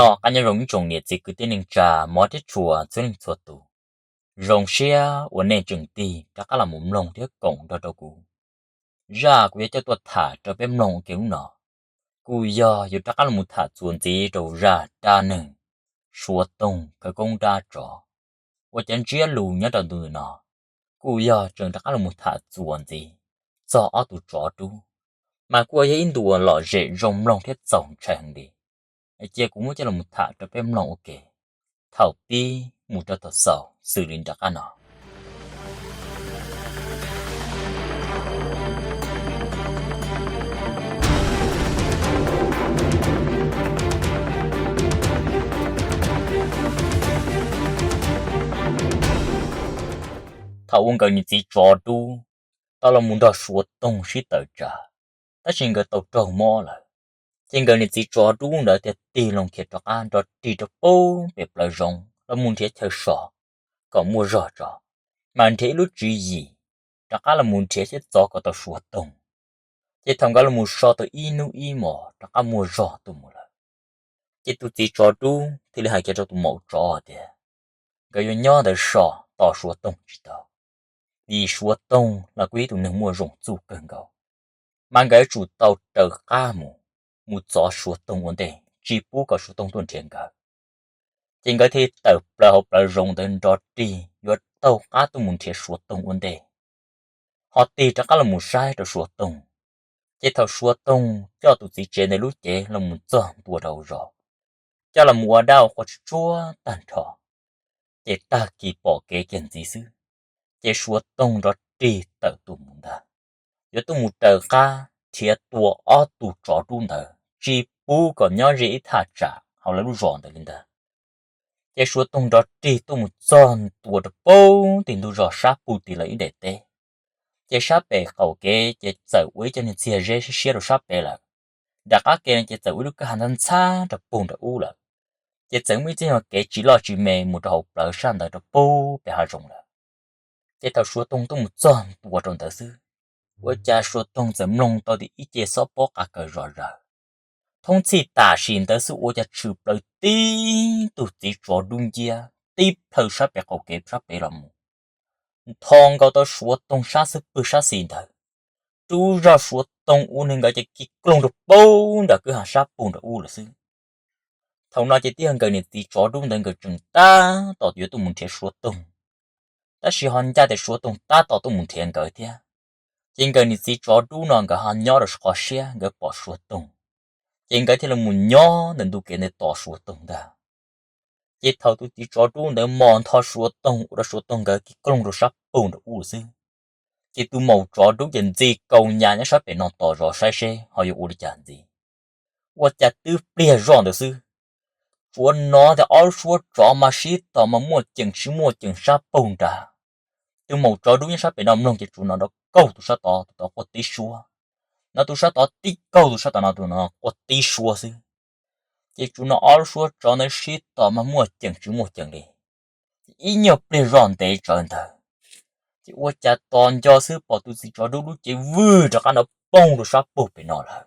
Noj qab nyob zoo ib tsoom niam txiv kwv tij neej tsa, hmov thiab tshua txhua leej txhua tus. Zoo siab uas nej tseem tig rov qab los mus mloog thiab koom nrog rau kuv. Zaj kuv yuav coj tuaj tham rau peb mloog ua ke hnub no, kuj yog yuav rov qab los mus tham txuas ntxiv rau zaj dab neeg Suav Toog khawv koob dab tsov uas cov ntsiab lus nyob rau ntu no kuj yog tseem rov qab los mus tham txuas ntxiv txog ob tug tsov dub, mas kuj yog ib ntu uas lom zem zoo mloog thiab txaus ntshai heev li. Cia kuv muab coj los mus tham rau peb mloog ua ke, thaum pib mus rau thaum xaus xws li nram qab no. Thaum uas nkawd niam txiv tsov dub tau los mus nrog Suav Toog sib tawm tsam, tab sis nkawd tau raug mob lawm, ces nkawd niam txiv tsov dub ntawd thiaj tig loo khiav rov qab nrov rig rau pem plawv zoov los mus nrhiav chaw so kom muaj zog tso, mas nrhiav ib lub tswv yim rov qab los mus nrhiav thiab txov kom tau Suav Toog. Ces thaum nkawd los mus so tau ib hnub ib hmos rov qab muaj zog tuaj mus lawm, ces tus txiv tsov dub thiaj li hais kiag rau tus maum tsov tias nkawd yuav nyob ntawd so tos Suav Toog tsis tau, vim Suav Toog los kuj yog ib tus neeg muaj zoo txuj kawg nkaus, mas nkawd yuav tsum tau raws qab mus, mus txov Suav Toog ua ntej tsis pub kom Suav Toog tuaj nrhiav nkawd. Ces nkawd thiaj tawm plaws hauv plawv zoov ntawd nrov rig yuav taug qab tuaj mus nrhiav Suav Toog ua ntej, ho tig rov qab los mus saib rau Suav Toog. Ces thaum Suav Toog coj tus txiv tsev ntawd lub cev los mus txog ntua rau hauv zos, coj los mus ua dab ua qhua tsuag tsuag tag nrho, ces tag kis pom kev kiag ntxiv xwb, ces Suav Toog nrov rig tawm tuaj mus ntag, yuav tuaj mus raws qab nrhiav tua ob tug tsov dub ntawd tsis pub kom nyob ze ib thaj tsam hauv lawv lub zos ntawd li ntag. Ces Suav Toog nrov rig tuaj mus txog ntua rau pem tim ntug zos sab pug tim lawv ib daim teb. Ces sab pem qaum kev ces txawm ua ib co niag txiag zeb siab siab rau sab pem lawm. Nram qab kev no ces txawm ua ib lub kwj ha ntxhab ntxhab rau pug nram ub lawm. Ces txawm muaj ib txoj kev tsis loj tsis me mus rau hauv plawv sab ntawd rau pem hav zoov lawm. Ces thaum Suav Toog tuaj mus txog ntua rau ntawd xwb, ua cas Suav Toog txawm mloog tau tias ib ce xob pob qa kaws zom zaws. Thoob txhij tam sim ntawd xwb ua cas tshwm plaws tib tug txiv tsov dub nciab tib plhaw sab pem qaum kev sab pem los mus, ntho nkaus tau Suav Toog sab xub pwg sab xis ntawd. Rub zog Suav Toog ua neeg nkawd ces kis kloog rau pem nram kwj ha sab pug nram ub lawm xwb. Thaum no ces tib yog nkawd niam txiv tsov dub ntawd nkawd tseem tab tom yuav tuaj mus nrhiav Suav Toog, tab sis ho ncaj tias Suav Toog tab tom tuaj mus nrhiav nkawd thiab. Ces nkawd niam txiv tsov dub no nkawd ho nyob rau qhov siab nkawd pom Suav Toog, ces nkawd thiaj li mus nyob ntawm ntu kev ntawd tos Suav Toog ntag. Ces thaum tus txiv tsov dub ntawd mos ntho Suav Toog ua rau Suav Toog nkawd kis kloog rau sab pug nram ub xwb, ces tus maum tsov dub ces ntxi kaus nyas nyob sab pem no tos zov saib seb ho yuav ua li cas ntxiv. Ua cas twb pliag zoj ntawd xwb, tsuas hnov tias ob lub suab tsov mas sib tom mas muaj ceem tsis muaj ceem sab pug nrad. Tus maum tsov dub nyob sab pem no mloog ces tsuas hnov nrov kaug tus sab tod, tus tod quaj tib suab, no tus sab tod tib kaug tus sab tom no, tus no quaj tib suab xwb. Ces tsuas hnov ob lub suab tsov ntawd sib tom mas muaj ceem tsis muaj ceem li. Ces ib nyuag pliag zoj ntev tsawv ntawd, ces ua cas tos nco xwb pom tus txiv tsov dub lub cev vwg rov qab nrov poog rau sab pug pem no lawm.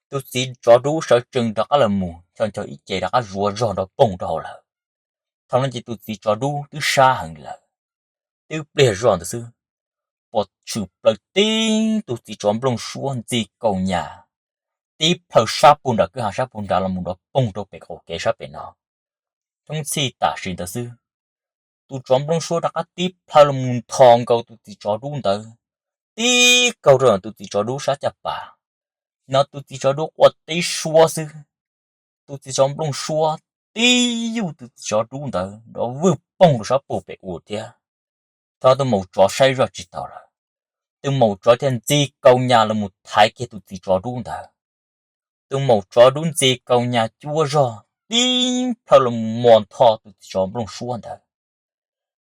Tus txiv tsov dub sawv tsees rov qab los mus ncho ncho ib ce rov qab zuav zog nrov poog rau hauv lawm. Thaum no ces tus txiv tsov dub twb sab heev lawm, twb pliag zoj ntawd xwb, pom tshwm plaws tib tug txiv tsov nplooj suab ntxi kaus nyas tib plhaw sab pug nram kwj ha sab pug nrad los mus nrov poog rau pem qaum kev sab pem no. Thoob txhij tam sim ntawd xwb, tus tsov nplooj suab rov qab tib plhaw los mus ntho nkaus tus txiv tsov dub ntawd, tib kaug rau tus txiv tsov dub sab caj pas, no tus txiv tsov dub quaj tib suab xwb. Tus txiv tsov nplooj suab tib yuj tus txiv tsov dub ntawd nrov vwg poog rau sab pug pem ub thiab. Thaum tus maum tsov saib zoj tsis taus lawm, tus maum tsov thiaj ntxi kaus nyas los mus thaiv kiag tus txiv tsov dub ntawd. Tus maum tsov dub ntxi kaus nyas cuab zog tib plhaw los mus mos ntho tus txiv tsov nplooj suab ntawd.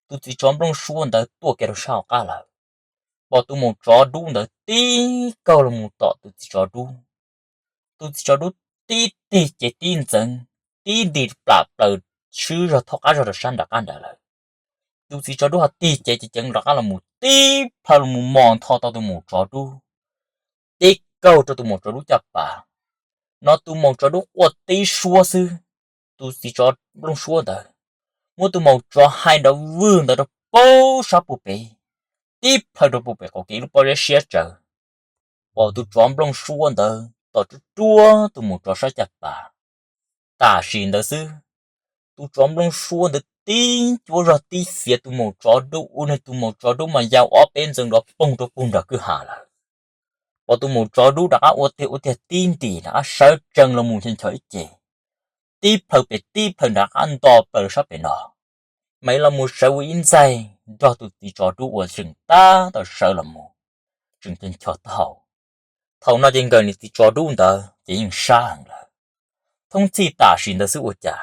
Tus txiv tsov nplooj suab ntawd tuaj kiag rau sab hauv qab lawm, pom tus maum tsov dub ntawd tib kaug los mus tom tus txiv tsov dub. Tus txiv tsov dub tib tig ces tib ntxeev, tib nti plam plaws swb zog thaub qab zog rau sab nram qab nrad lawm. Tus txiv tsov dub ho tig ces ceev rov qab los mus tib plhaw los mus mos ntho tau tus maum tsov dub, tib kaug rau tus maum tsov dub caj pas. No tus maum tsov dub quaj tib suab xwb, tus txiv tsov nplooj suab ntawd muab tus maum tsov hais nrov vwg ntawd rau puag sab puag pem, tib plhaw rau puag pem qaum kev lub pob zeb siab tsawv. Pom tus tsov nplooj suab ntawd tom ruaj ruaj tus maum tsov sab caj pas. Tam sim ntawd xwb, tus tsov nplooj suab ntawd tib cuab zog tib fiav tus maum tsov dub ua nws tus maum tsov dub mas ya ob peb ntxees nrov poog rau puag nram kwj ha lawm. Pom tus maum tsov dub rov qab ua tiag ua tiag tib ntim rov qab sawv tsees los mus ncho ncho ib ce, tib plhaw pem tib plhaw nrov qab nto plaws rau sab pem no, mas los mus sawv ua ib ntxaig nrog tus txiv tsov dub uas tseem tab tom sawv los mus, tseem ncho ncho taub hau. Thaum no ces nkawm niag txiv tsov dub ntawd ces yeej sab heev lawm. Thoob txhij tam sim ntawd xwb ua cas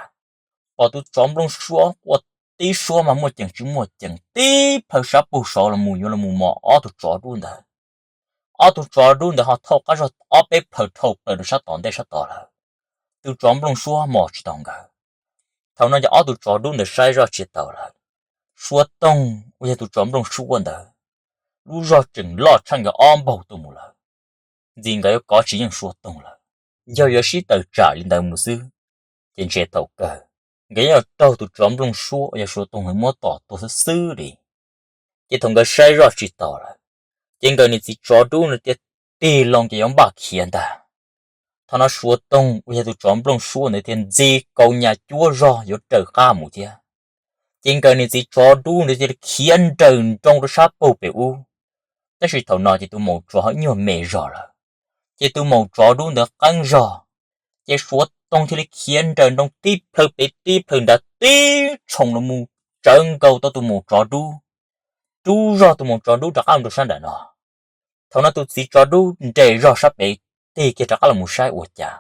pom tus tsov nplooj suab quaj tib suab mas muaj ceem tsis muaj ceem tib plhaw sab puag saud los mus yuav los mus mos ob tug tsov dub ntawd. Ob tug tsov dub ntawd ho thauj qab zog ob peb plhaw dhau plaws rau sab tom ntej sab tod lawm. Tus tsov nplooj suab mos tsis tau nkawd. Thaum no ces ob tug tsov dub ntawd saib zoj tsis taus lawm. Suav toog uas yog tus tsov nplooj suab ntawd, lub zog tseem loj tshaj nkawd ob npaug tuaj mus lawm. Ntxim nkawd yuav kov tsis yeej suav toog lawm. Yog yuav sib tawm tsam li ntawd mus xwb, ces ntshe thaum kawg nkawd yuav raug tus tsov nplooj suab uas yog suav toog ntawd muab tom tuag xwb xwb li. Ces thaum nkawd saib zoj tsis taus lawm, ces nkawd niag txiv tsov dub ntawd thiaj tig loo ces yuav npaj khiav ntag. Thaum no suav toog uas yog tus tsov nplooj suab ntawd thiaj ntxi kaus nyas cuab zog yuav raws qab mus thiab. Ces nkawd niag txiv tsov dub ntawd thiaj li khiav nrawm nroos rau sab puag pem ub. Tab sis thaum no ces tus maum tsov ho ib nyuag me zog lawm, ces tus maum tsov dub ntawd qeeb zog, ces suav toog thiaj li khiav nrawm nroos tib plhaw pem tib plhaw nrad tib tshoom los mus tsawv nkaus tau tus maum tsov dub. Rub zog tus maum tsov dub rov qab los rau sab nram no. Thaum no tus txiv tsov dub nres zog sab pem, tig kiag rov qab los mus saib ua cas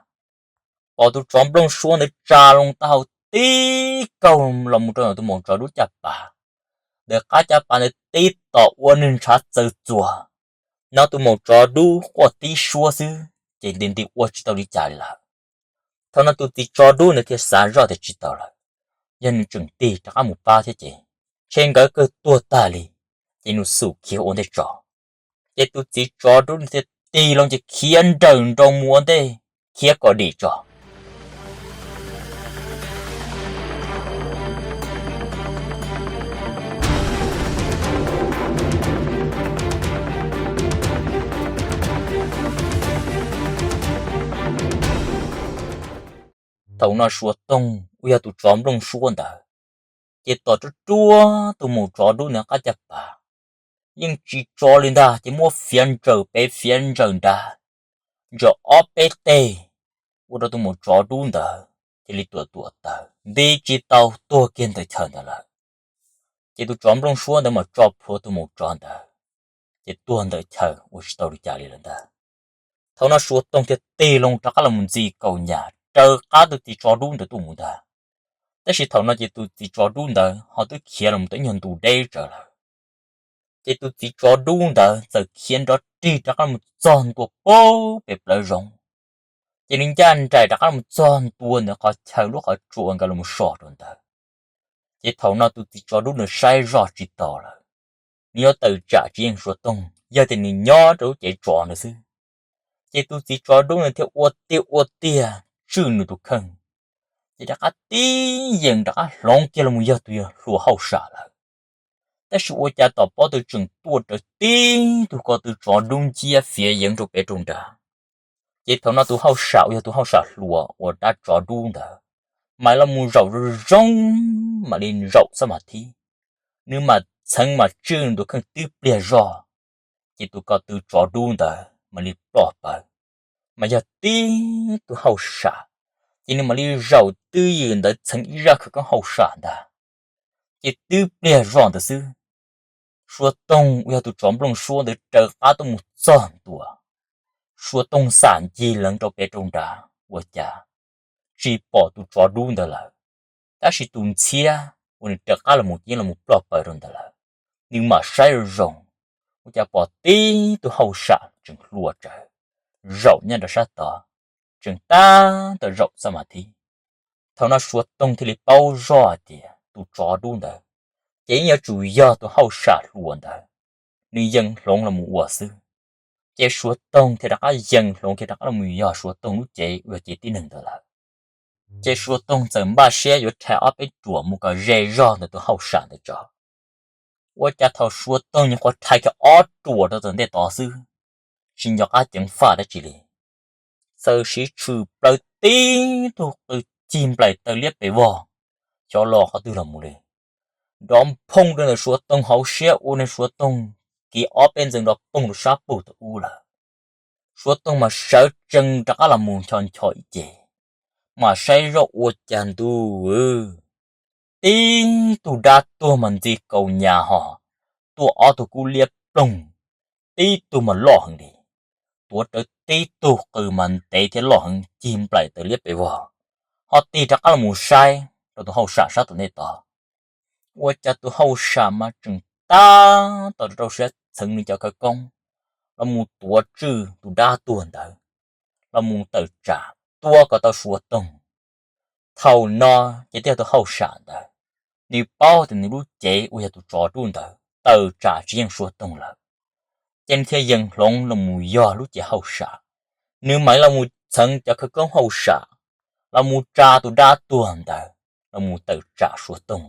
pom tus tsov nplooj suab ntawd tsa loo taub hau tib kaug los mus rau ntawm tus maum tsov dub caj pas. Ntawm qab caj pas ntawd tib tom ua nws ntshav txawv txuas. No tus maum tsov dub quaj tib suab xwb ces nti nti ua tsis tau li cas li lawm. Thaum no tus txiv tsov dub ntawd thiaj xav zoj tias tsis tau lawm, yog nws tseem tig rov qab mus pab thiab ces ntshe nkawd kawg tuag tag li, ces nws xum khiav ua ntej tso. Ces tus txiv tsov dub thiaj tig loo ces khiav nrawm nroos mus ua ntej, khiav kom dim tso. Thaum no suav toog uas yog tus tsov nplooj suab ntawd, ces tom ruaj ruaj tus maum tsov dub ntawd qab caj pas, yeej tsis tso li ntag, ces muab fiav ntsaws pem fiav ntsaws nrad, ntsaws ob peb teg, ua rau tus maum tsov dub ntawd cia li tuam tuam taws nti tsis tau tuag kiag ntawm chaw ntawd lawm. Ces tus tsov nplooj suab ntawd mas tso plhuav tus maum tsov ntawd, ces tuag ntawm chaw ua tsis tau li cas li lawm ntag. Thaum no suav toog thiaj tig loo rov qab los mus ntxi kaus nyas raws qab tus txiv tsov dub ntawd tuaj mus ntag. Tab sis thaum no ces tus txiv tsov dub ntawd ho twb khiav los mus tau ib nyuag ntu deb tsawv lawm. Ces tus txiv tsov dub ntawd txawm khiav nrov rig rov qab los mus txog ntua puag pem plawv zoov. Ces nws ncaj nraim rov qab los mus txog ntua ntawm qhov chaw lub qhov tsua uas nkawd los mus so rau ntawd. Ces thaum no tus txiv tsov dub ntawd saib zoj tsis taus lawm, nws yuav tawm tsam tsis yeej suav toog, yog tias nws nyob rau lub cev tsov ntawd xwb, ces tus txiv tsov dub ntawd thiaj ua tiag ua tiag tswj nws tus kheej, ces rov qab tib yees rov qab hloov kiag los mus yog tus hluas hauj sam lawm. Tab sis ua cas tom pob tw tseem tuaj rawv tib tug ko tw tsov dub nciab fiav yeev rau pem rau nrad. Ces thaum no tus hauj sam uas yog tus hauj sam hluas uas dab tsov dub ntawd mam los mus zaum zoo zoo, mam li zaum xab mas thib, nws mam txheev mas tswj nws tus kheej tib pliag zog, ces tus ko tw tsov dub ntawd mam li ploj pawv. Mas yog tib tug hauj sam, ces nws mam li zaum twj ywm ntawd txheev ib zaj khawv koob hauj sam ntag. Ces tib pliag zog ntawd xwb, suav toog uas yog tus tsov nplooj suab ntawd raws qab tuaj mus txog ntua. Suav toog xam ncig leev rau pem rau nrad ua cas tsis pom tus tsov dub ntawd lawm, tab sis tus ntxhiab uas nws raws qab los mus ces los mus ploj pawv rau ntawd lawm. Nws mam saib zoo zoo, ua cas pom tib tug hauj sam tseem hluas tsawv, zaum nyob rau sab tod, tseem tab tom zaum xab mas thib. Thaum no suav toog thiaj li paub zoj hais tias tus tsov dub ntawd ces yeej yuav tsum yog tus hauj sam hluas ntawd, nws yees hloov los mus ua xwb. Ces suav toog thiaj rov qab yees hloov kiag rov qab los mus yog suav toog lub cev uas yog cev tib neeg ntawd lawm. Ces Suav Toog txawm npaj siab yuav rhais ob peb ruam mus kom ze zog ntawm tus hauj sam ntawd tso. Ua cas thaum Suav Toog nyuam qhuav rhais kiag ob ruam rau tom ntej tod xwb, tsis nco qab ceev faj dab tsi li, txawm siv tshwm plaws tib tug qw cig nplaim taw liab pes vog, xyov los qhov twg los mus li, nrov nphoo rau ntawm Suav Toog hauv siab ua rau Suav Toog kiv ob peb ntxees nrov poog rau sab pug tau ub lawm. Suav Toog mas sawv tsees rov qab los mus ncho ncho ib ce, mas saib zoj ua cas ntuj, tib tug dab tuag mas ntxi kaus nyas ho, tuaj ob tug kub liab ploog, tib tug mas loj heev li, tuav rawv tib tug qw mas ntev thiab loj heev cig nplaim taw liab pes vog, ho tig rov qab los mus saib rau tus hauj sam sab tom ntej tod. Ua cas tus hauj sam mas tseem tab tom rau siab txheev nws cov khawv koob los mus tuav tswj tus dab tuag ntawd, los mus tawm tsam tua kom tau Suav Toog. Thaum no ces twb yog tus hauj sam ntawd, nws paub tias nws lub cev uas yog tus tsov rub ntawd tawm tsam tsis yeej Suav Toog lawm, ces nws thiaj yees hloov los mus yog lub cev hauj sam. Nws mam los mus txheev cov khawv koob hauj sam los mus tsa tus dab tuag ntawd los mus tawm tsam Suav Toog,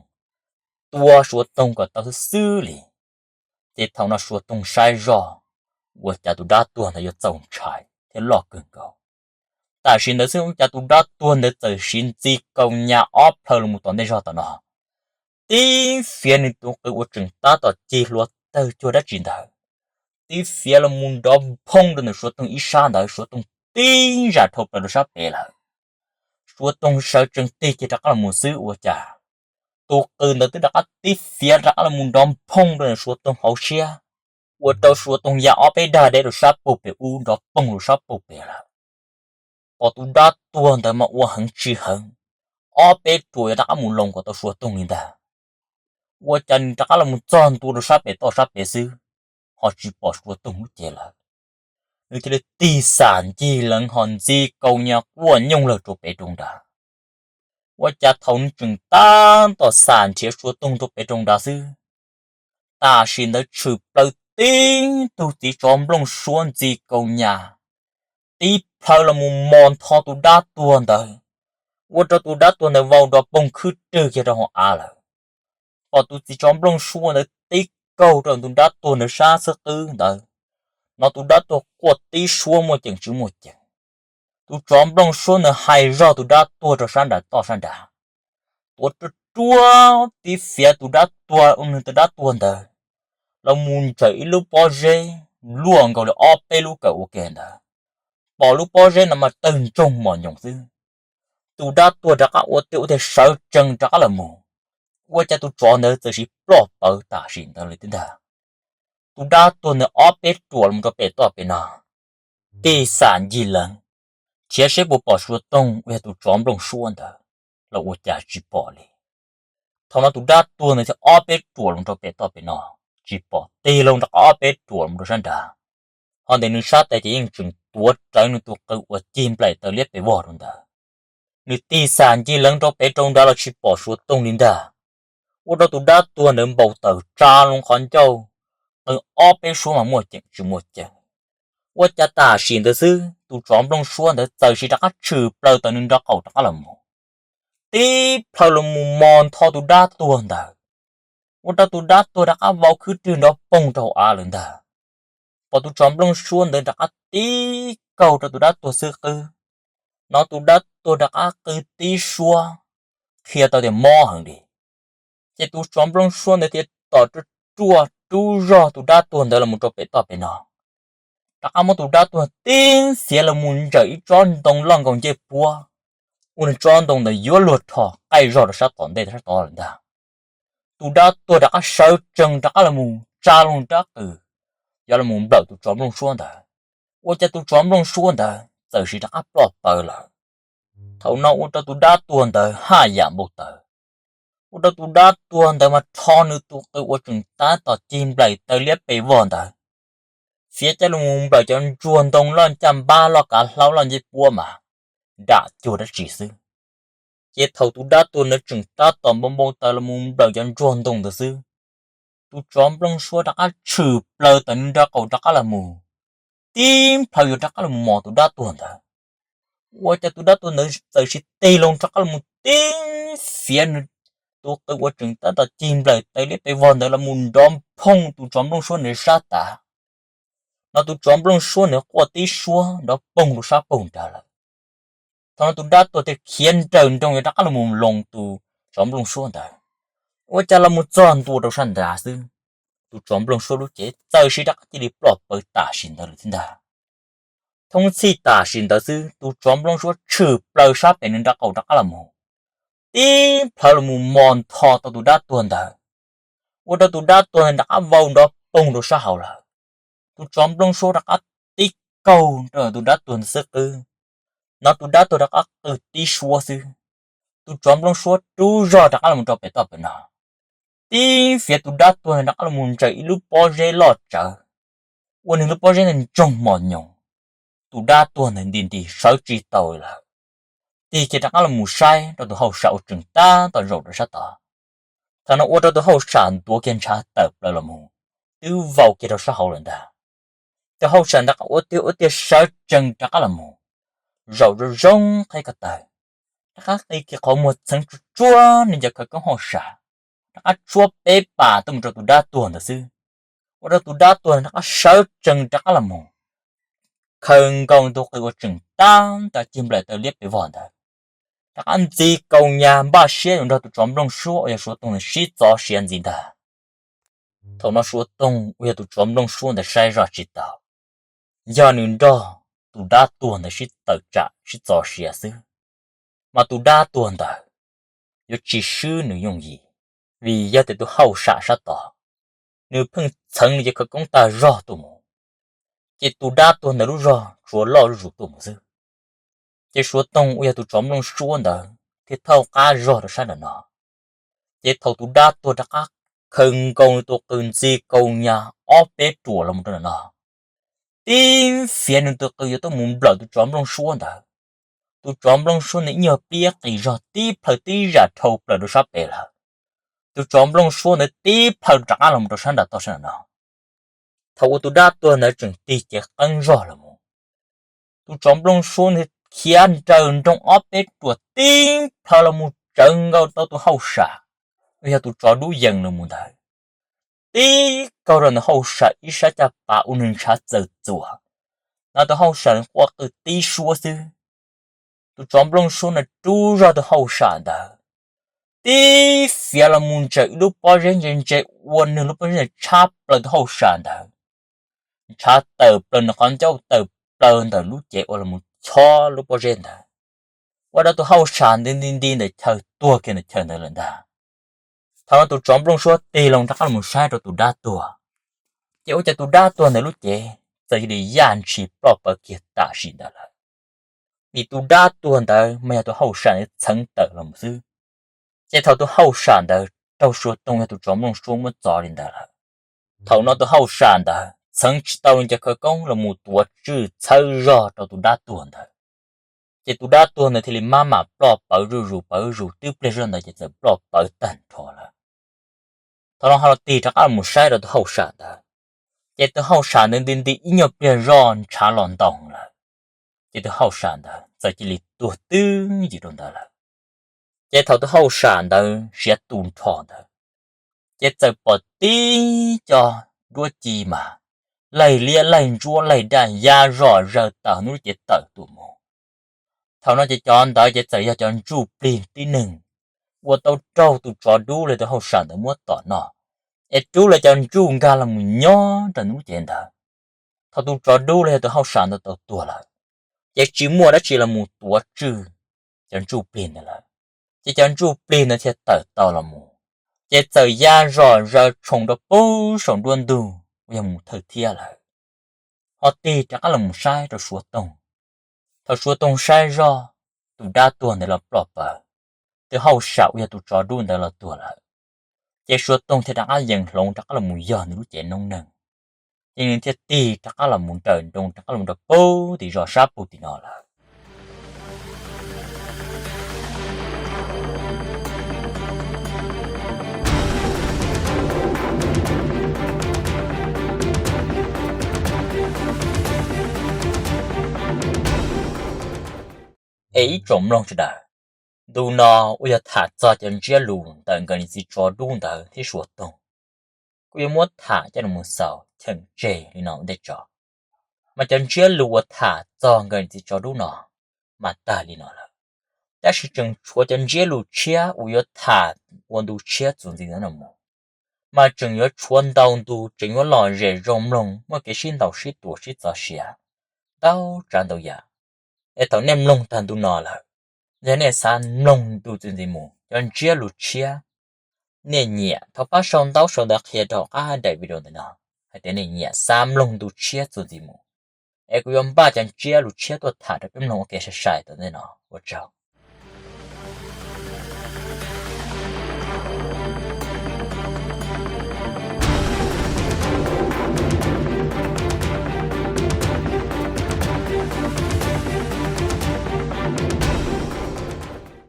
tua Suav Toog kom tau xwb xwb li. Ces thaum no Suav Toog saib zoj ua cas tus dab tuag ntawd yuav txaus ntshai thiab loj kawg nkaus. Tam sim ntawd xwb ua cas tus dab tuag ntawd txawm siv ntxi kaus nyas ob plhaw los mus tom ntej zog tom no, tib fiav nws tus qw uas tseem tab tom cig hlua tawg cuag dab tsi ntawd, tib fiav los mus nrov nphoo rau ntawm Suav Toog ib sab ntawd, Suav Toog tib zam dhau plaws rau sab pem lawm. Suav Toog sawv tsees tig kiag rov qab los mus xwb ua cas tus qw ntawd twb rov qab tib fiav rov qab los mus nrov nphoo rau ntawm Suav Toog hauv siab, ua rau Suav Toog ya ob peb dag deb rau sab pug pem ub nrov poog rau sab pug pem lawm. Pom tus dab tuag ntawd mas ua heev tsis heev, ob peb ruam yuav rov qab mus loos kom tau Suav Toog li ntag. Ua cas nws rov qab los mus txog ntua rau sab pem toj sab pem xwb, ho tsis pom Suav Toog lub cev lawm. Nws thiaj li tig xam ncig leev ho ntxi kaus nyas quaj nyooj lawg rau pem rau nrad. Ua cas thaum nws tseem tab tom xam nrhiav Suav Toog rau pem rau nrad xwb, tam sim ntawd tshwm plaws tib tug txiv tsov nplooj suab ntxi kaus nyas, tib plhaw los mus mos ntho tus dab tuag ntawd, ua rau tus dab tuag ntawd vau nrov poog khwb rwg kiag rau hauv av lawm. Pom tus txiv tsov nplooj suab ntawd tib kaug rau tus dab tuag ntawd sab xub qwb ntawd, no tus dab tuag quaj tib suab muaj ceem tsis muaj ceem. Tus tsov nplooj suab ntawd hais zog tus dab tuag rau sab nram toj sab nrad, tuav ruaj ruaj tib fiav tus dab tuag, nws tus dab tuag ntawd los mus ntsawm ib lub pob zeb luaj nkaus li ob peb lub kawm ua ke ntawd. Pom lub pob zeb no mas tawg ntsoog mos nyoos xwb. Tus dab tuag rov qab ua tiag ua tiag sawv tsees rov qab los mus, ua cas tus tsov ntawd txawm siv ploj pawv tam sim ntawd li thiab ntag. Tus dab tuag ntawd ob peb ruam los rau pem toj pem no, tig xam ncig leev, nrhiav seb puas pom Suav Toog uas yog tus tsov nplooj suab ntawd los ua cas tsis pom li. Thaum no tus dab tuag ntawd thiaj ob peb ruam los rau pem toj pem no, tsis pom, tig loo rov qab ob peb ruam los rau sab nrad. Ho ntawm nws sab tes ces yeej tseem tuav rawv nws tus qw uas cig nplaim taw liab pes vog rau ntawd. Nws tig xam ncig leev rau pem rau nrad los tsis pom Suav Toog li ntag. Ua rau tus dab tuag ntawd npau taws tsa loo qhov ncauj, qw ob peb suab mas muaj ceem tsis muaj ceem. Ua cas tam sim ntawd xwb tus tsov nplooj suab ntawd txawm siv rov qab tshwm plaws tawm nws nraub qaum rov qab los mus, tib plhaw los mus mos ntho tus dab tuag ntawd, ua rau tus dab tuag rov qab vau khwb rwg nrov poog rau hauv av lawm ntag. Pom tus tsov nplooj suab ntawd rov qab tib kaug rau tus dab tuag xub qwb, no tus dab tuag rov qab qw tib suab, qhia tau tias mob heev li. Ces tus tsov nplooj suab ntawd thiaj tom ruaj ruaj rub zog tus dab tuag ntawd los mus rau pem toj pem no, rov qab muab tus dab tuag tib fiav los mus ntsawm ib tsob ntoo loj nkaus ncej puab, ua nws tsob ntoo ntawd yuav luag rho qaij zog rau sab tom ntej sab tod lawm ntag. Tus dab tuag rov qab sawv tsees rov qab los mus tsa loo rab qws, yuav los mus nplawm tus tsov nplooj suab ntawd. Ua cas tus tsov nplooj suab ntawd txawm siv rov qab ploj pawv lawm. Thaum no ua rau tus dab tuag ntawd haj yam npau taws, ua rau tus dab tuag ntawd mas rho nws tus qws uas tseem tab tom cig nplaim taw liab pes vog ntawd, fiav coj los mus nplawm cov ntsuag ntoo loj ncaj npab loj kav hlaub loj ncej puab mas nram cuag dab tsi xwb. Ces thaum tus dab tuag ntawd tseem tab tom npau npau taws los mus nplawm cov ntsuag ntoo ntawd xwb, tus tsov nplooj suab rov qab tshwm plaws tawm nws nraub qaum rov qab los mus, tib plhaw yuav rov qab los mus mos tus dab tuag ntawd. Ua cas tus dab tuag ntawd txawm tig loo rov qab los mus tib fiav nws tus qw uas tseem tab tom cig nplaws taw liab pes vog ntawd los mus nrov nphooj tus tsov nplooj suab ntawd sab tav. No tus tsov nplooj suab ntawd quaj tib suab nrov poog rau sab poog nrad lawm. Thaum no tus dab tuag thiaj khiav nrawm nroos yuav rov qab los mus loos tus tsov nplooj suab ntawd. Ua cas los mus txog ntua rau sab nrad xwb, tus tsov nplooj suab lub cev txawm siv rov qab cia li ploj pawv tam sim ntawd lawm thiab ntag. Thoob txhij tam sim ntawd xwb tus tsov nplooj suab tshwm plaws sab pem nws nrab qaum rov qab los mus, tib plhaw los mus mos ntho tau tus dab tuag ntawd, ua rau tus dab tuag ntawd rov qab vau nrov poog rau sab hauv lawm. Tus tsov nplooj suab rov qab tib kaug rau tus dab tuag ntawd xwb qwb, no tus dab tuag rov qab qw tib suab xwb, tus tsov nplooj suab rub zog rov qab los mus rau pem toj pem no, tib fiav tus dab tuag ntawd rov qab los mus ntsaws ib lub pob zeb loj tsawv, ua nws lub pob zeb ntawd ntsoog mos nyoos. Tus dab tuag ntawd nti nti sawv tsis tau lawm, tig kiag rov qab los mus saib rau tus hauj sam uas tseem tab tom zaum rau sab tod. Thaum no ua rau tus hauj sam ntuav kiag ntshav tawm plaws los mus, twb vau kiag rau sab hauv lawm ntag. Tus hauj sam ntawd ua tiag ua tiag sawv tsees rov qab los mus, zaum zoo zoo qhib ko taw, rov qab qi kiag qhov muag txheev tsuag tsuag nws cov khawv koob hauj sam, rov qab tshuab peb pas tuaj mus rau tus dab tuag ntawd xwb, ua rau tus dab tuag ntawd rov qab sawv tsees rov qab los mus, khaws nkaus tus qws uas tseem tab tom cig nplaws taw liab pes vog ntawd, rov qab ntxi kaus hniav npaj siab yuav nrog tus tsov nplooj suab uas yog Suav Toog ntawd sib txov siav ntxiv ntag. Thaum no Suav Toog uas yog tus tsov nplooj suab ntawd saib zoj tsis tau, yog nws nrog tus dab tuag ntawd sib tawm tsam sib txov siav xwb, mas tus dab tuag ntawd yuav tsis swb nws yooj yim, vim yog tias tus hauj sam sab tod, nws pheej txheev nws cov khawv koob tag zog tuaj mus, ces tus dab tuag ntawd lub zog tsuas loj zuj zus tuaj mus xwb. Ces Suav Toog uas yog tus tsov nplooj suab ntawd thiaj thauj qab zog rau sab nram no. Ces thaum tus dab tuag rov qab khaws nkaus nws tus qws ntxi kaus hniav ob peb ruam los mus rau nram no, tib fiav nws tus qws yuav tuaj mus nplawm tus tsov nplooj suab ntawd. Tus tsov nplooj suab ntawd ib nyuag pliag qis zog tib plhaw tib zam dhau plaws rau sab pem lawm. Tus tsov nplooj suab ntawd tib plhaw rov qab los mus rau sab nram toj sab nram no. Thaum uas tus dab tuag ntawd tseem tig cev qeeb zog los mus, tus tsov nplooj suab ntawd khiav nrawm nroos ob peb ruam tib plhaw los mus tsawv nkaus tau tus hauj sam uas yog tus tsov dub yees los mus ntawd, tib kaug rau ntawm hauj sam ib sab caj pas ua nws ntshav txawm txuas. No tus hauj sam quaj qw tib suab xwb, tus tsov nplooj suab ntawd rub zog tus hauj sam ntawd, tib fiav los mus ntsaws ib lub pob zeb ntse ntse ua nws lub pob zeb ntawd tshab plaws tus hauj sam ntawd, ntshav tawm plaws nws qhov ncauj tawm plaws ntawm lub cev uas los mus chob lub pob zeb ntawd, ua rau tus hauj sam ntawd nti nti ntawm chaw tuag kiag ntawm chaw ntawd lawm ntag. Thaum no tus tsov nplooj suab tig loo rov qab los saib rau tus dab tuag, ces ua cas tus dab tuag ntawd lub cev txawm cia li yaj ntshis ploj pawv kiag tam sim ntawd lawm. Vim tus dab tuag ntawd mas yog tus hauj sam ntawd txheev tawm los mus xwb. Ces thaum tus hauj sam ntawd raug Suav Toog yog tus tsov nplooj suab muab txov li ntawd lawm, thaum no tus hauj sam ntawd txheev tsis tau nws cov khawv koob los mus tuav tswj txhawb zog rau tus dab tuag ntawd. Ces tus dab tuag ntawd thiaj li maj mam ploj pawv zuj zus pawv zuj zus, twb pliag zog ntawd ces txawm ploj pawv tag nrho lawm. Thaum no ho los tig rov qab los saib rau tus hauj sam ntawd, ces tus hauj sam ntawd nti nti ib nyuag pliag zoj ntshav los ntoos lawm, ces tus hauj sam ntawd txawm cia li tuag twb ywm rau ntawd lawm. Ces thaum tus hauj sam ntawd siav tu nrho ntawd, ces txawm pom tib co duab ci mas laig liab laig ntsuab laig daj ya zom zaws tawm hnub lub cev tawm tuaj mus. Thaum no ces cov ntawd ces txawm yog cov ntsuj plig tib neeg uas tau raug tus tsov dub los tus hauj sam ntawd muab tom noj, es rub lawv cov ntsuj nkag los mus nyob rau hnub lub cev ntawd. Thaum tus tsov dub los yog tus hauj sam ntawd tau tuag lawm, ces tsis muaj dab tsi los mus tuav tswj cov ntsuj plig ntawd lawm, ces cov ntsuj plig ntawd thiaj tawm tau los mus, ces txawm ya zom zaws tshoov rau pem saum nruab ntug uas yog mus thawj thiab lawm. Ho tig rov qab los mus saib rau Suav Toog. Thaum Suav Toog saib zoj, tus dab tuag ntawd los ploj pawv, tus hauj sam uas yog tus tsov dub ntawd los tuag lawm, ces Suav Toog thiaj rov qab yees hloov rov qab los mus yog nws lub cev noob neej, ces nws thiaj tig rov qab los mus nrawm nroos rov qab los rau pem tim zos sab pem tim no lawm. Es ib tsoom mloog sawv daws, ntu no uas yog tham txog cov ntsiab lus ntawm Nkaj Lis txiv tsov dub ntawd thiab Suav toog, kuv yuav muab tham coj los mus xaus cheem tseg li no ua ntej tso. Mas cov ntsiab lus uas tham txog Nkaj Lis txiv tsov dub no mas tag li no lawm, tab sis tseem tshuav cov ntsiab lus tshiab uas yuav tham ua ntu tshiab txuas ntxiv ntawm no mus. Mas tseem yuav tshuav ntau ntu, tseem yuav lom zem zoo mloog, muaj kev sib ntaus sib tua sib txov siav ntau tsav ntau yam. Es thaum nej mloog tag ntu no lawm, yog nej xav mloog ntu txuas ntxiv mus cov ntsiab lus tshiab, nej nyiam thov pab sau ntaub sau ntawv qhia rau qab daim video ntawm no hais tias nej nyiam xav mloog ntu tshiab txuas ntxiv mus, es kuv yuav npaj cov ntsiab lus tshiab tuaj tham rau peb mloog ua ke sai sai tom ntej no. Ua tsaug.